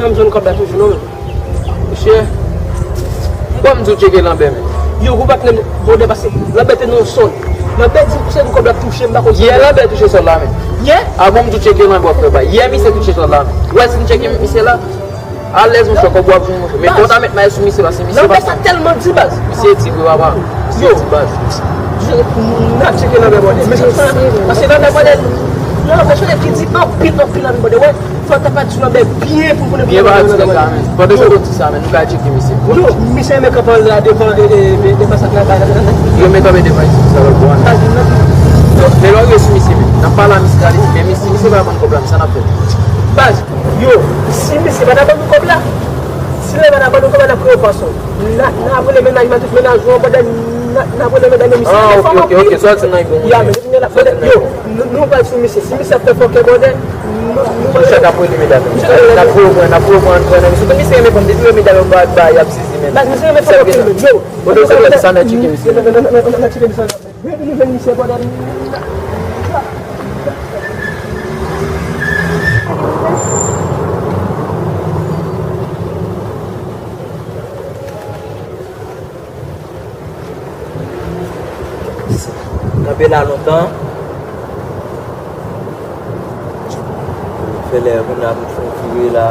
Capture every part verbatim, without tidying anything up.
M jwenn kòb la toujou non. Mesye, bon, m di w tcheke Lanbè, men. Yo, gwo patnè m, bòdè pase, Lanbè te nan yon sòl. Lanbè di m se yon kòb la touche, m pa konn si yè Lanbè touche sòl la, men. Yè? A bon, m di w tcheke Lanbè w ap fè bay. Yè misye touche sòl la, men. Ou wè si m tcheke misye la, alèz, monchè, kòb w ap jwenn, monchè. Men kò w ta met may sou misye, paske misye pa sanble. Lanbè sa tèlman di, baz. Misye di, wi, papa. Misye di, baz. Yo, n ap tcheke Lanbè, bòdè. Mesye, paske Lanbè, bòdè, nan yon pèsonèl ki di anpil, anpil, anpil, bòdè, wè. Fò w ta pati sou Lanbè byen pou konnen. Byen, pa di nèg la, men. Pandan se konn di sa, men, nou ka tcheke misye. Yo, misye renmen kanpe anlè a devan, e, e, e, devan sa travay la. Yo, men kanpe devan isit, sa lòt bò a, men. Yo, men lè w rive sou misye, men. N ap pale a misye, gade, men misye, misye pa ban n kòb la, men sa n ap fè. Baz, yo, si misye pa ta ban nou kòb la, si Lanbè pa ta ban nou kòb la, n ap kreye yon fason. N a, n a rele mennaj mwen, tout mennaj mwen, bòdè, n a, n a rele medam yo, misye. Ah, ok, ok, ok, sòti nan yon bon. Ya, men, yo, nou, nou pral sou misye. Si misye ap fè fòkè, bòdè, nou, nou pral. Misye ap rele medam yo. N ap voye mwen, n ap voye mwen antre nan misye. Tout misye renmen pran, depi yo medam yo ba, ba, y ap sezi, men. Baz, misye renmen fè fòkè, men, yo. Bon, se sa n ap tcheke misye. N ap tcheke misye. Depi nou jwenn misye, bòdè. Kanpe la lontan. Fè lè moun la pou fè vire la.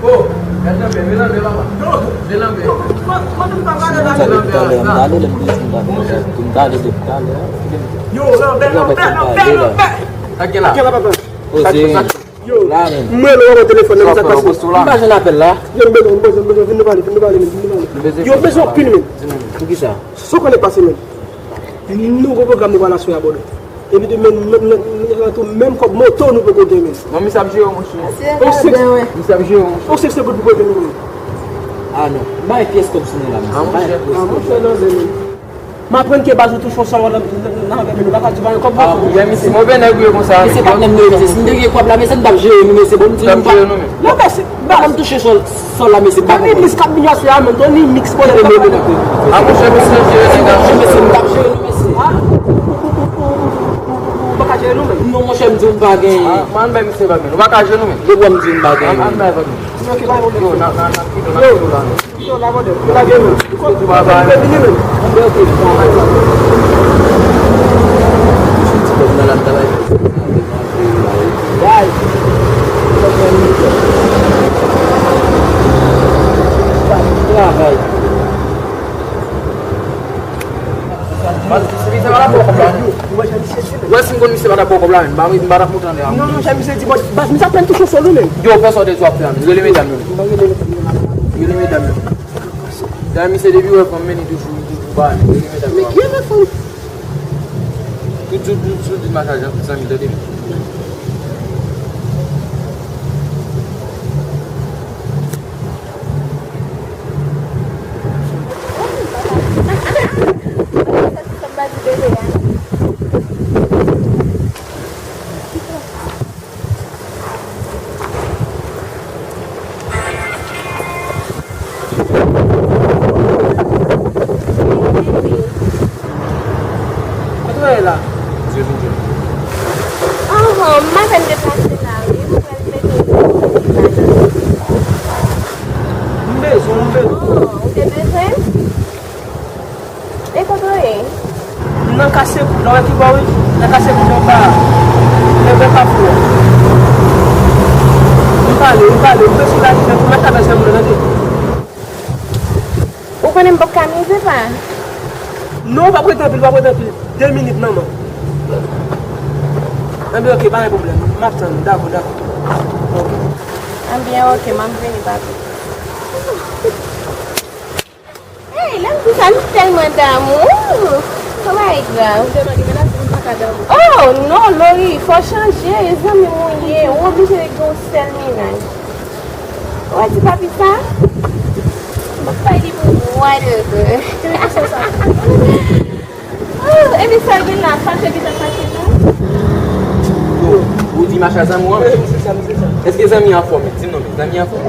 Oh, gad Lanbè, men Lanbè papa. Non, men Lanbè. Yo, m t ale talè, m t ale, lè m te di m t ale, m t ale depi talè. Yo, Lanbè, Lanbè, Lanbè, Lanbè. Sa gen la? Sa gen la, papa? Poze. Yo, la menm. M rele w nan telefòn nan, sa k pase? M pa jwenn apèl la. Yo, m bezwen, m bezwen, m bezwen, vin nou pale, vin nou pale, men, vin nou pale. Yo, m bezwen anpil, men. Poukisa? Sa w konnen k pase, men. Nou gon pwogram nou pral aswè a, bòdè. Epi demen, nou, nou, nou, nou, nou, menm kòb moto nou poko gen, men. Non, misye ap jere w, monchè. Misye ap jere w, monchè. On senk senkant pou prete nou, men. Ah, non. M pa gen pyès kòb sou mwen la, mesye. M pa gen pyès kòb. M aprann ke baz ou touche yon sòl nan, nan, nan, men nou pa ka di pa gen kòb. Ah, mesye, move nèg ou ye konsa. Mesye, patnè m nou ye, mesye. Si m te gen kòb la, mesye, m t ap jere nou, mesye. Bon, m di nou pa. N ap jere nou, men. Non, mesye, baz. M touche sòl, sòl la, mesye. Tony Mix k ap vini aswè a, men. Tony Mix, bòdè. Ah, monchè, mesye, jere nèg la. Mesye, m t ap jere nou, mesye. Ah, ou, ou pa ka jere nou, men. Non, monchè, m di w m pa gen. Ah, man, men misye pa gen. Ou pa ka jere nou, men. Depi w di m pa gen. An, an, men, pa gen. Ok, pa gen pwoblèm. Yo, n a, n a, n a, n a, n a, n a, Yo, la, bòdè. Yo, la, gen nou. Ou konn di pa bay. Vini, men. Ti kòb nan la travay. Bay. Travay. Baz, misye pa t ap ba w kòb la. Ou wè si m konn misye pa t ap ba w kòb la, men. M pa, m pa t ap monte anlè a. Non, non, jan misye di, bòs, baz, misye apèn touche sòl ou menm. Yo, fè sa w te di w ap fè a, men. Rele medam yo. Rele medam yo. Dayè, misye depi wè fanm, men li toujou, li toujou ba, men. Rele medam yo. Men ki afè fanm? Tout, tout, tout, tout, tout, machann zanmi, tande m. Kote w ye la? Misye vin jwenn. Anhan, m apèn deplase la, wi. M pral mete w nan la. M bezwen w, m bezwen w. Oh, ou te bezwen m? E kote w ye? M nan Kase Koud la, w wè ki bò, wi? Nan Kase Koud anba a. Lè vè Kafou a. M pale, m pale, m bezwen w la, men pou mwen travèse moun nan, tande. Ou konnen m p ap ka mize pa. Non, w p ap rete anpil, w p ap rete anpil. De minit, manman. Anben, ok, pa gen pwoblèm. M ap tann ou, dakò, dakò. Ok. Anben, ok, m ap vini, papi. Ey, lè m di sa, nou tèlman damou. Sa pa e grav. Ou tèlman gen mennaj, ou pa ka damou. Oh, non, Lori, fò w chanje, e zanmi m ou ye, ou oblije gen yon sèl mennaj. Ou wè ti papi sa? M ap bay li pou whatever. Oh, epi sa l gen la, fache li t ap fache tou. Yo, ou di mache a zanmi w an? Wi, se sa, se sa. Èske zanmi an anfòm? Di m non, men zanmi an anfòm?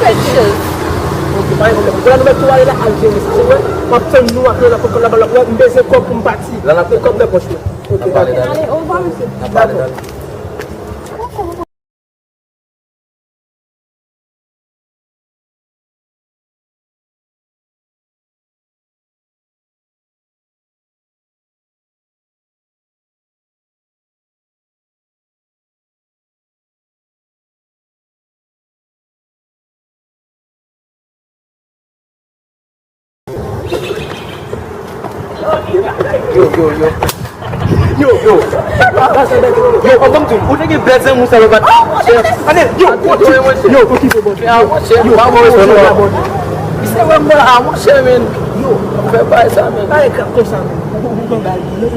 Fè chans. Ok, pa gen pwoblèm. Kounye a nou mèt tou ale la, al jere sa. Se vre, m ap tann nou ak Lana pou kòb la, m bezwen kòb pou m pati. Lana pou kòb nan pòch mwen. Ok, dakò. Ale, au revoir, monsieur. Dakò. Yo, yo, yo. Yo, yo. Yo, antann tou, ou te gen bèl zanmi ou sa yo bat. Ane, yo, yo, yo, okipe bò. Yo, yo, yo, yo, yo. Misye wè m nan la, monchè, men. Yo, fè bay sa, men. Pale krak konsa, men.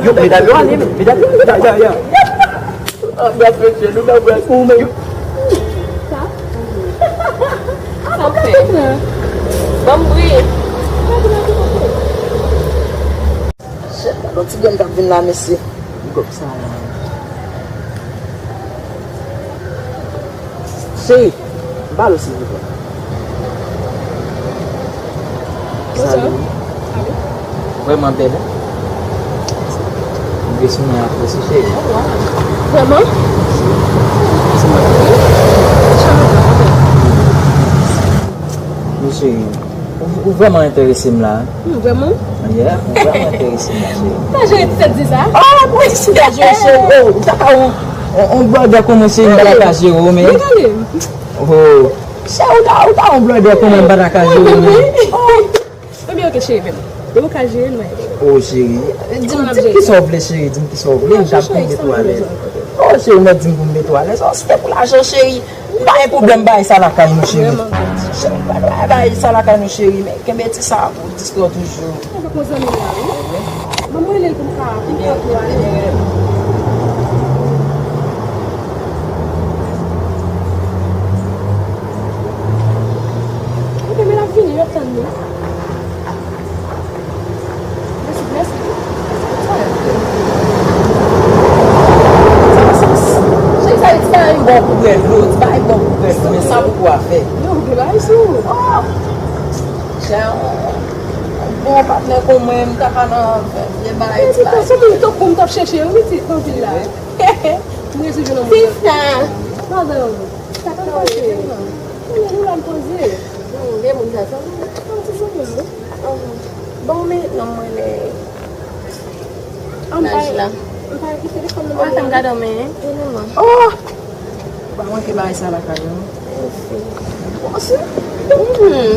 Yo, medam yo ale, men. Medam yo ale. Ya, ya, ya. Anbyans mesye, nou nan brèk. Ou menm. Sa? Sa fè? Ban m bri. Shit, gade yon ti grenn k ap vin la, mesye. Big up sa la. Cheri, m pale w silvouplè. Salut. Vrèman bèl, hein? M vle sou mwen apre sou cheri. Vrèman? Wi, cheri. Ou, ou vrèman enterese m la. Hmm, vrèman? Yeah, ou vrèman enterese m la, cheri. Ou ta jere ti tèt di sa? Ah, wi, si ta jere, cheri. Oh, ou ta ka yon, yon, yon brother kon mwen, cheri, m pa ta ka jere w, men. Men tande. Oh. Cheri, ou ta, ou ta yon brother kon mwen, m pa ta ka jere w, men. Oh. Ebyen, ok, cheri, men. Depi ou ka jere l, mwen ede w. Oh, cheri. Di m, di m kisa w vle, cheri. Di m kisa w vle. M ka tonbe twò alèz. Oh, cheri, mèt di m pou m mete w alèz. Oh, si te pou lajan, cheri. M pa gen pwoblèm, bay sa lakay nou, cheri. Cheri, bay, bay sa lakay nou, cheri, men kenbe ti sa pou distrè w toujou. Mwen avèk yon zanmi m la, wi. Ban m rele l pou m ka, pou m ka pou ale. Ok, men l ap vini, yo tann li. Mèsi, mèsi. Cheri, sa di pa yon bon kouvèt dlo, di pa yon bon kouvèt dlo, men sa pou kwa fè. Non, gen bagay sou. Oh! Chè, yon bon patnè kon mwen, m ta pa nan vye bagay ti bagay. Sa moun tankou m t ap chèche, wi, ti, nan vil la. M resi jwenn yon moun. Sista! Madanm, sa pa pase. Mwen la m poze. Hmm, gen moun sa, sa. Yon ti zanmi m, wi. Bon, men non, mwen lè laj la. M pa gen telefòn nan men m. Ou pa fè m gade w, men. Oh! Ou pa manke bagay sa lakay ou, non? Mèsi. Bon, si. Hmm.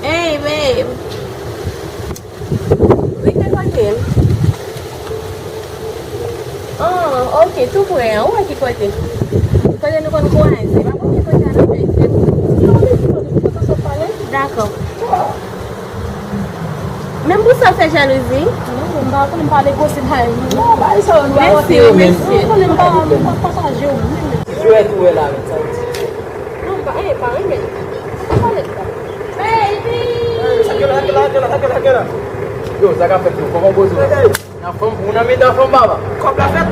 Hey, babe. Wi, ki kote? Ah, ok, tou pre an. Ou wè ki kote? Kote nou konn kwaze. Pa konn ki kote a nan fè eksprè. Dakò. Menm pou sa w fè jalouzi? Non, m pa konn, m pa negosye bagay. Non, bagay sa yo, nou pa mèsi, mèsi. Ou konnen m pa, m pa pataje w menm. Jwèt ou wè la, men sa w di. Non, m pa, eh, pa renmen. Sa pale de sa. Baby! Sa gen la, sa gen la, sa gen la, sa gen la. Yo, sa ka fèt yo, kòman w poze w la? Nan fanm, ou nan mitan fanm papa. Kòb la fèt.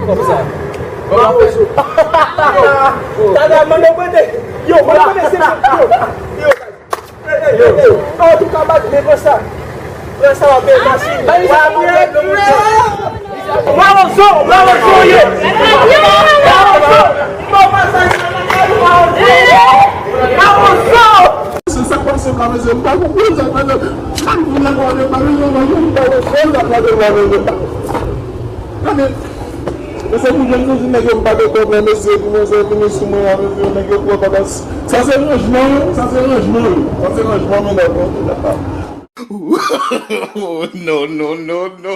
Kòb sa. Kòb la fèt. Yo, tande mande w prete. Yo, mande w prete se yo. Yo. Antouka, bat men konsa. Pran sa w ap peye masin. Mawozo, mawozo ye. Mawozo. Bon pasaj nan lakay ou, mawozo. Mawozo. Se sa k pase m la, mesye. M pa konprann sa k pase m. Chak moun la konn pa bezwen manje, m pa konprann sa k pase m la, mesye. Tande. Mesye, pou jwenn soti nèg yo m pa te konnen, mesye, pou mesye vini sou mwen an, mesye, nèg yo pran vakans. Sa se ranjman, wi, sa se ranjman, wi. Sa se ranjman, men nèg yo. No, no, no, no.